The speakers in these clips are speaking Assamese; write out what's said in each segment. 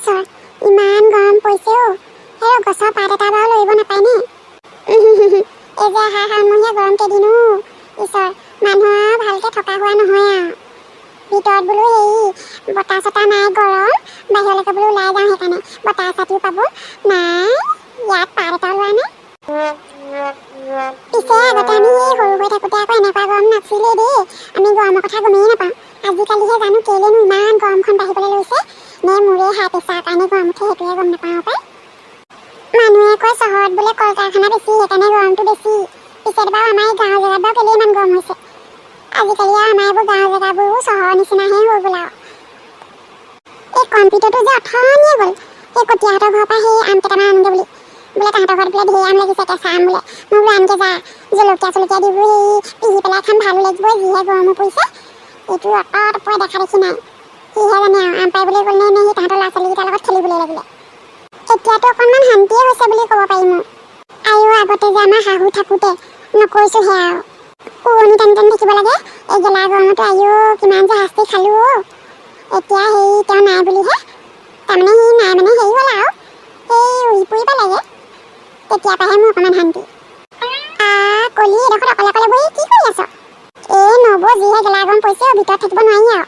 ঈশ্বৰ, ইমান গৰম পৰিছে অ'। হেৰ, গছৰ পাত এটা বাৰু লৰিব নাপায়নে? এই যে আহাৰ শাওণমহীয়া গৰম কেইদিনো, ঈশ্বৰ, মানুহ আৰু ভালকে থকা হোৱা নহয় আৰু। ভিতৰত বোলো হেৰি বতাহ চতাহ নাই, গৰম, বাহিৰলৈকে বোলো ওলাই যাওঁ, সেইকাৰণে বতাহ এচাতিও পাব নাই। ইয়াত পাত এটাও লোৱা নাই। পিছে আগতে আমি সেই সৰু হৈ থাকোঁতে আকৌ এনেকুৱা গৰম নাছিলে দেই। আমি গৰমৰ কথা গমেই নাপাওঁ। আজিকালিহে জানো কেলেনো ইমান গৰমখন বাঢ়িবলৈ লৈছে, নে মোৰে হাই প্ৰেছাৰৰ কাৰণে গৰম উঠে, সেইটোহে গম নাপাওঁ পাই। মানুহে কয় চহৰত বোলে কল কাৰখানা বেছি, সেইকাৰণে গৰমটো বেছি। পিছত বাৰু আমাৰ এই গাঁৱৰ জেগাত বাৰু কেলেই ইমান গৰম হৈছে? আজিকালি আৰু আমাৰ এইবোৰ গাঁৱৰ জেগাবোৰো চহৰৰ নিচিনাহে হৈ গ'ল আৰু। এই কম্পিউটাৰটো যে অথনিয়ে গ'ল সেই কটীয়াহঁতৰ ঘৰৰ পৰা সেই আম কেইটামান আনোগে বুলি। বোলে তাহাঁতৰ ঘৰত বোলে ঢেৰ আম লাগিছে, কেঁচা আম বোলে। মই বোলো আনগে যা, জলকীয়া চলকীয়া দিবোৰ সেই পিহি পেলাই খাম, ভালো লাগিব, যিহে গৰমো পৰিছে। এইটো অত তপৰে দেখা দেখি নাই। সিহে জানে আৰু আম পাৰিবলৈ গ'ল নে নে সি তাহাঁতৰ ল'ৰা ছোৱালীকেইটাৰ লগত খেলিবলৈ লাগিলে। এতিয়াতো অকণমান শান্তিয়ে হৈছে বুলি ক'ব পাৰিম মই। আৰু আগতে যে আমাৰ শাহু থাকোঁতে নকৈছোহে আৰু, উৰণি টানি টানি থাকিব লাগে এই গেলা গৰমতো। আইঅ, কিমান যে শাস্তি খালো অ'। এতিয়া সেই তেওঁ নাই বুলিহে, তাৰমানে সি নাই মানে হেৰি হ'ল আৰু সেই উৰি পুৰি পালেগে, তেতিয়াৰ পৰাহে মোৰ অকণমান শান্তি। আ কলি, এডোখৰত অকলে অকলে বহি কি কৰি আছ? এই নবৌ, যিহে গেলা গৰম পৰিছে অ', ভিতৰত থাকিব নোৱাৰি আৰু।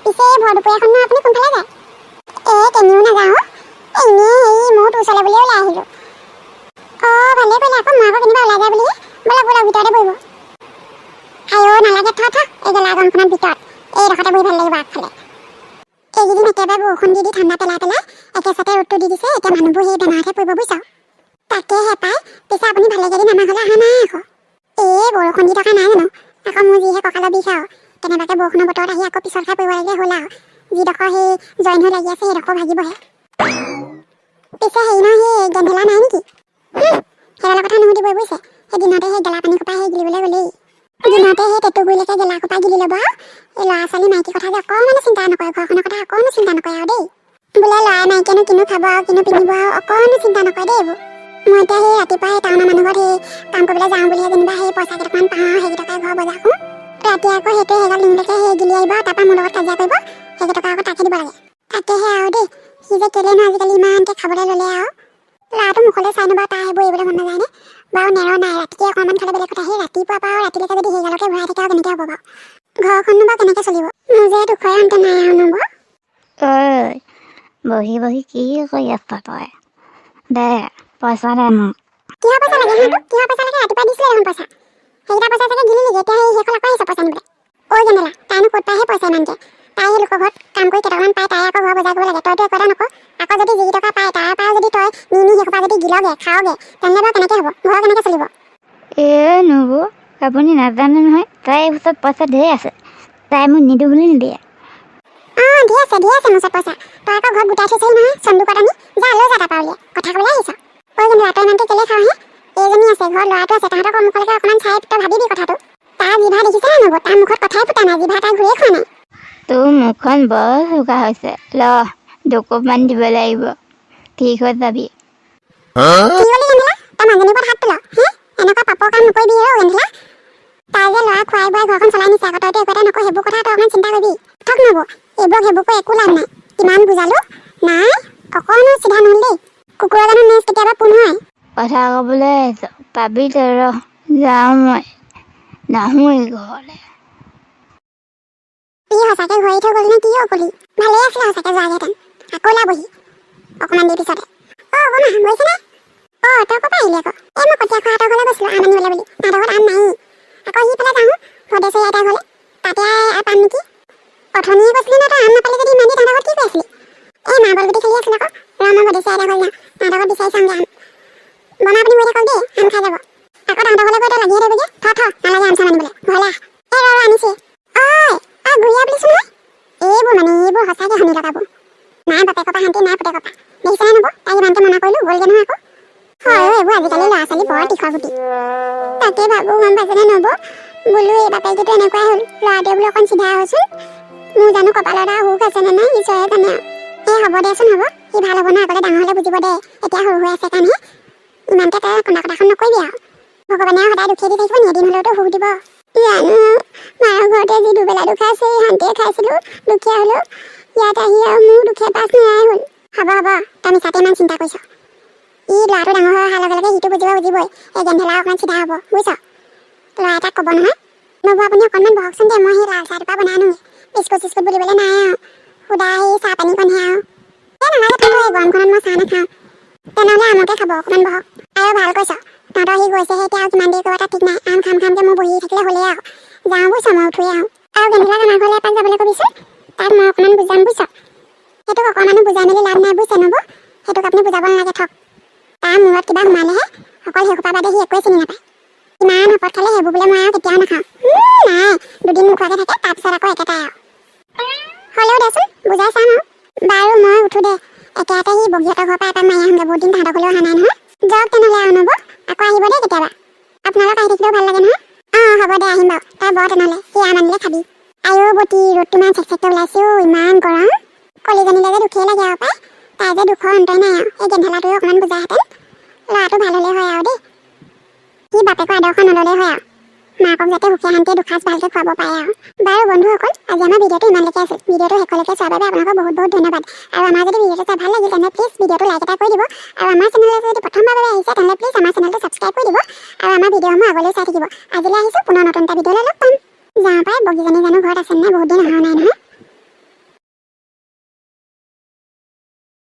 পিছে এই ভৰ দুপৰীয়াখননো আপুনি কোনফালে যায়? এই কেনিও নাযাওঁ অ'। এনেই হেৰি ময়ো তোৰ ওচৰলৈ বুলিয়ে ওলাই আহিলোঁ। অঁ, ভালেই কৰিলে আকৌ, মই আকৌ কেনিবা ওলাই যায় বুলিহে। ব'লক ব'লক, ভিতৰতে বহিব। আইঅ, নালাগে, থ থ, এই গেলা গৰমখনত ভিতৰত এইডোখৰতে বহি ভাল লাগিব আগফালে। এইকেইদিন একেবাৰে বৰষুণ দি দি ঠাণ্ডা পেলাই পেলাই একেচাতে ৰ'দটো দি দিছে। এতিয়া মানুহবোৰ সেই বেমাৰতহে পৰিব, বুজিছ? তাকেহে পাই। পিছে আপুনি ভালেকেইদিন আমাৰ ঘৰলৈ অহা নাই আকৌ। এই বৰষুণ দি থকা নাই জানো? আকৌ মোৰ যিহে কঁকালৰ বিষ আৰু, কেনেবাকৈ বৰষুণৰ বতৰত আহি আকৌ পিছল খাই পৰিব লাগিলে হ'ল আৰু। যিডোখৰ সেই জইন হৈ লাগি আছে, সেইডোখৰ ভাগিবহে। পিছে হেৰি নহয়, সেই গেন্ধেলা নাই নেকি? সেইডালৰ কথা নুসুধিবই বুজিছে। সেই দিনতে সেই গেলা পানী সোপা সেই গিলিবলৈ গ'লেই। দিনতে সেই টেটু গুৰিলৈকে গেলা সোপা গিলি ল'ব আৰু। এই ল'ৰা ছোৱালী মাইকী কথা যে অকণমানো চিন্তা নকৰে, ঘৰখনৰ কথা অকণো চিন্তা নকৰে আৰু দেই। বোলে ল'ৰাই মাইকীয়েনো কিনো খাব আৰু কিনো পিন্ধিব আৰু, অকণো চিন্তা নকৰে দেই এইবোৰ। মই এতিয়া সেই ৰাতিপুৱাই টাউনৰ মানুহ ঘৰত সেই কাম কৰিবলৈ যাওঁ বুলিহে যেনিবা সেই পইচা কেইটকামান পাওঁ আৰু সেইকেইটকাই ঘৰ বজাৰ কৰোঁ। ৰাতি আকৌ সেইটোৱে সেইগাল ডিঙিলৈকে সেই গিলি আহিব, তাৰপৰা মোৰ লগত কাজিয়া কৰিব, সেইকেইটকা আকৌ তাকে দিব লাগে। তাকেহে আৰু দেই, সি যে কেলেনো আজিকালি ইমানকৈ খাবলৈ ল'লে আৰু। ল'ৰাটো মুখলৈ চাই বাৰু তাৰ সেইবোৰ এৰিবলৈ মন নাযায়নে বাৰু? নেৰ নাই, ৰাতিকে অকণমান খালে বেলেগ কথা, সেই ৰাতিপুৱাৰ পৰা আৰু ৰাতিলৈকে যদি সেইগালকে ভৰাই থাকে আৰু কেনেকৈ হ'ব বাৰু? ঘৰখননো বাৰু কেনেকৈ চলিব? মোৰ যে দুখৰে অন্ত নাই আৰু নবৌ। ঐ, বহি বহি কি কৰি আছ তই? দে পইচা দে মোক। কিহৰ পইচা লাগে সিহঁতক? কিহৰ পইচা লাগে? ৰাতিপুৱা দিছিলে দেখোন পইচা। সেইকেইটা পইচা চাগে গিলিলিগে, এতিয়া সেই সেইখন আকৌ আহিছে পইচা নিবলৈ। ঐ গেন্দেলা, তাইনো ক'ত পায়হে পইচা ইমানকে? তাই সেই লোকৰ ঘৰত কাম কৰি কেইটকামান পায়, তাই আকৌ ঘৰ বজাৰ কৰিব লাগে। তইতো একো এটা নক। আকৌ যদি যিকেইটকা পায় তাৰ পৰাও যদি তই নি নি সেইসোপা যদি গিলগে খাওগে, তেনেহ'লে বাৰু কেনেকৈ হ'ব? ঘৰ কেনেকৈ চলিব? এ নবৌ, আপুনি নাজানে নহয়, তাইৰ ওচৰত পইচা ঢেৰ আছে। তাই মোক নিদো বুলি নিদিয়ে। অঁ, ধেৰ আছে, ধেৰ আছে মোৰ ওচৰত পইচা। তই আকৌ ঘৰত গোটাই থৈছহি নহয় চন্দুকত আনি। যা, লৈ যা তাৰপৰা উলিয়াই। কথা ক'বলৈ আহিছ। ঐ গেন্দেলা, তই ইমানকে কেলে খাওঁ হে? এইজনী আছে ঘৰত, ল'ৰাটো আছে, তাহাঁতৰ মুখলৈকে অকণমান চাই তই ভাবিবি কথাটো। তাৰ জিভা দেখিছে নাই নবৌ? তাৰ মুখত কথাই ফুটা নাই, জিভা তাই ঘূৰিয়ে খোৱা নাই। তোৰ মুখখন বৰ চোকা হৈছে। ল, দুকোপমান দিব লাগিব, ঠিক হৈ যাবি। কি ক'লি গেন্দেলা? তই মানুহজনীৰ ওপৰত হাত তোল হে? এনেকুৱা পাপৰ কাম নকৰিবি হে গেন্দেলা। তাই যে ল'ৰা খুৱাই বুৱাই ঘৰখন চলাই নিছে আকৌ, তইতো একো এটা নকওঁ। সেইবোৰ কথা তই অকণমান চিন্তা কৰিবি। থক নবৌ, এইবোৰক সেইবোৰ কৈ একো লাভ নাই। কিমান বুজালো, নাই, অকণো চিধা নহ'ল দেই। কুকুৰৰ জানো নেজ কেতিয়াবা পোন হয়? কথা ক'বলৈ আহিছ, পাবি তই, ৰহ। যাওঁ মই, নাহোৱেই ঘৰলৈ। ই সঁচাকে ঘৰ এৰি থৈ গ'ল নে কি? অ কলি, ভালেই আছিলে সঁচাকে যোৱাগেহেঁতেন। আকৌ ওলাবহি অকণমান দেৰি পিছতে। অ বমা, গৈছেনে? অ, তই ক'ৰ পৰা আহিলি আকৌ? এই মই কটীয়া খুৰাহঁতৰ ঘৰলৈ গৈছিলোঁ আম আনিবলৈ বুলি। তাহাঁতৰ ঘৰত আম নায়েই। আকৌ সিফালে যাওঁ ভদেশ্বৰী আইতাৰ ঘৰলৈ, তাতে পাম নেকি। অথনিয়ে কৈছিলি ন তই আম নাপালি যদি ইমান দেৰি তাহাঁতৰ ঘৰত কি কৰি আছিলি? এই মাৰ্বল গুটি খেলি আছিলোঁ আকৌ। ৰ, মই ভদেশ্বৰী আইতাৰ ঘৰলৈ যাওঁ, তাহাঁতৰ ঘৰত বিচাৰি চাওঁগৈ আম। বমা, আপুনি বহি থাকক দেই, আম খাই যাব। আকৌ তাহাঁতৰ ঘৰলৈ গৈ তই লাগিহে থাকিবগৈ। থ থ, নালাগে আম চাম আনিবলৈ, ঘৰলৈ আহ। এই ৰ ৰ, আনিছে। ঐ ঐ, গুৰিয়া বুলিছো নহয়। এইবোৰ মানে এইবোৰ সঁচাকে শনি লগাবোৰ। নাই বাপেকৰ পৰা শান্তি নাই, পুতেকৰ পৰা। দেখিছেনে নবৌ, তাইক ইমানকে মনা কৰিলো, গ'লগে নহয় আকৌ। হয় অ, এইবোৰ আজিকালি ল'ৰা ছোৱালী বৰ তীখৰ গুটি। তাকে ভাবো, গম পাইছেনে নবৌ, বোলো এই বাপেকটোতো এনেকুৱাই হ'ল, ল'ৰাটোৱে বোলো অকণ চিধা হচোন। মোৰ জানো কপালত আৰু সুখ আছে নে নাই, ঈশ্বৰে জানে আৰু। এই হ'ব দেচোন, হ'ব, সি ভাল হ'ব নহয় আগলে, ডাঙৰ হ'লে বুজিব দে। এতিয়া সৰু হৈ আছে কাৰণেহে। ইমানকে তই কন্দা কটাখন নকৰিবি আৰু। ভগৱানে আৰু সদায় দুখীয়া দি থাকিব নি? এদিন হ'লেওতো সুখ দিব। জানো, মাৰ ঘৰতে যি দুবেলা দুসাঁজ সেই শান্তিয়ে খাইছিলো, দুখীয়া হ'লেও। ইয়াত আহি আৰু মোৰ দুখীয়া পাছ নোলাই হ'ল। হ'ব হ'ব, তই মিছাতে ইমান চিন্তা কৰিছ। ই ল'ৰাটো ডাঙৰ হৈ অহাৰ লগে লগে সিটো বুজিব, বুজিবই। এই গেন্ধেলা অকণমান চিধা হ'ব, বুজিছ? ল'ৰা এটাক ক'ব নহয়। নবৌ, আপুনি অকণমান বহকচোন দেই, মই সেই লাল চাহ টোপা বনাই আনোগৈ। বিস্কুট চিস্কুট বুলিবলৈ নাই আৰু, সুদা সেই চাহ পানীকণহে আৰু। এই নালাগে থাকো, এই গৰমখনত মই চাহ নাখাওঁ। তেনেহ'লে আমকে খাব, অকণমান বহক। আৰু ভাল কৈছ, তহঁতৰ সি গৈছেহে এতিয়া, আৰু কিমান দেৰি কৰিব তাত ঠিক নাই। আম খাম খামকে মোৰ বহি থাকিলে হ'লেই আৰু। যাওঁ বুজিছ, মই উঠোৱে আহোঁ। আৰু গেন্ধেলাক আমাৰ ঘৰলৈ এপাক যাবলৈ ক'বিচোন, তাক মই অকণমান বুজাম, বুজিছ? সেইটোক অকণমানো বুজাই মেলি লাভ নাই, বুজিছে নবৌ? সেইটোক আপুনি বুজাব নালাগে, থক। তাৰ মূৰত কিবা সোমালেহে অকল সেইসোপা বাদে সি একোৱে চিনি নাপায়। কিমান শপত খালে, সেইবোৰ বোলে মই আৰু কেতিয়াও নাখাওঁ। নাই, দুদিন নোখোৱাকে থাকে, তাৰপিছত আকৌ একেটাই। আৰু হ'লেও দেচোন, বুজাই চাম। আৰু বাৰু, মই উঠো দে। একেৰাতে সি বগীহঁতৰ ঘৰৰ পৰা এপাক মাৰি আহোঁগৈ, বহুত দিন তাহাঁতৰ ঘৰলৈও অহা নাই নহয়। যাওক তেনেহ'লে আৰু নবৌ, আকৌ আহিব দেই কেতিয়াবা। আপোনালোক আহি থাকিলেও ভাল লাগে নহয়। অঁ, হ'ব দে, আহিম বাৰু। তই বৰ তেনেহ'লে, সি আম আনিলে খাবি। আইঅ বতী, ৰ'দটো ইমান চেকচেককে ওলাইছে অ', ইমান গৰম। কলিজনীলৈ যে দুখেই লাগে আৰু পাই, তাই যে দুখৰ অন্তই নাই। আৰু এই গেন্ধেলাটোৱে অকণমান বুজাহেঁতেন ল'ৰাটো ভাল হ'লেই হয় আৰু দেই। সি বাপেকৰ আদৰ্শ নল'লেই হয় আৰু মাকক যাতে সুখে শান্তিয়ে দুসাঁজ ভালকে খুৱাব পাৰে। আৰু বাৰু বন্ধুসকল, আজি আমাৰ ভিডিঅ'টো ইমানলৈকে আছিল। ভিডিঅ'টো শেষলৈকে চোৱাৰ বাবে আপোনালোকক বহুত বহুত ধন্যবাদ। আৰু আমাৰ যদি ভিডিঅ'টো চাই ভাল লাগিল, তেনেহ'লে প্লিজ ভিডিঅ'টো লাইক এটা কৰি দিব। আৰু আমাৰ চেনেললৈ যদি প্ৰথমবাৰ বাবে আহিছে, তেনেহ'লে প্লিজ আমাৰ চেনেলটো ছাবস্ক্ৰাইব কৰি দিব আৰু আমাৰ ভিডিঅ'সমূহ আগলৈ চাই থাকিব। আজিলৈ আহিছোঁ, পুনৰ নতুন এটা ভিডিঅ'লৈ লগ পাম। যাওঁ পাই, বগীজনী জানো ঘৰত আছে নাই? বহুত দিন অহা নাই নহয়।